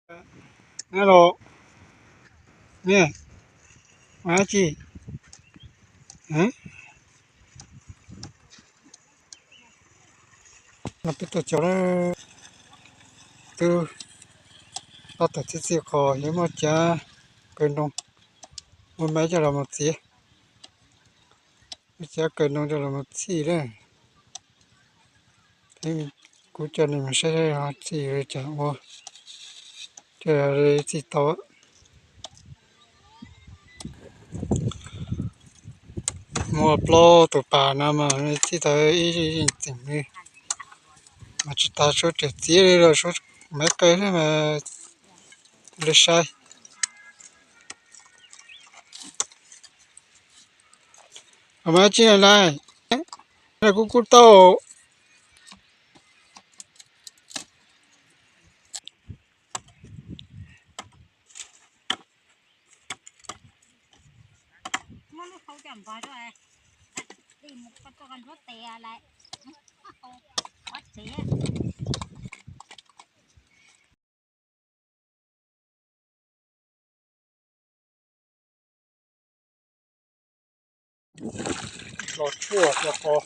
Hello, niam, ua dab tsi? No peb tuaj cog lawm, twb tab tom txiav txij qos yuav muab cov kaw nroo, muab meb coj los mus txiav, muab cov kaw nroo coj los mus txhij lawm. Kuv coj nej mus saib saib ho txhij li cas ua, coj txhij tau. Muaj plaub tus pas no mas txhij tau ib txheem li, mas tsis tas suav tseem txiav li los suav meb qe thiab mas kuv li saib. Mas tsis na, kuv kuj tau. Los tshuaj cov qos.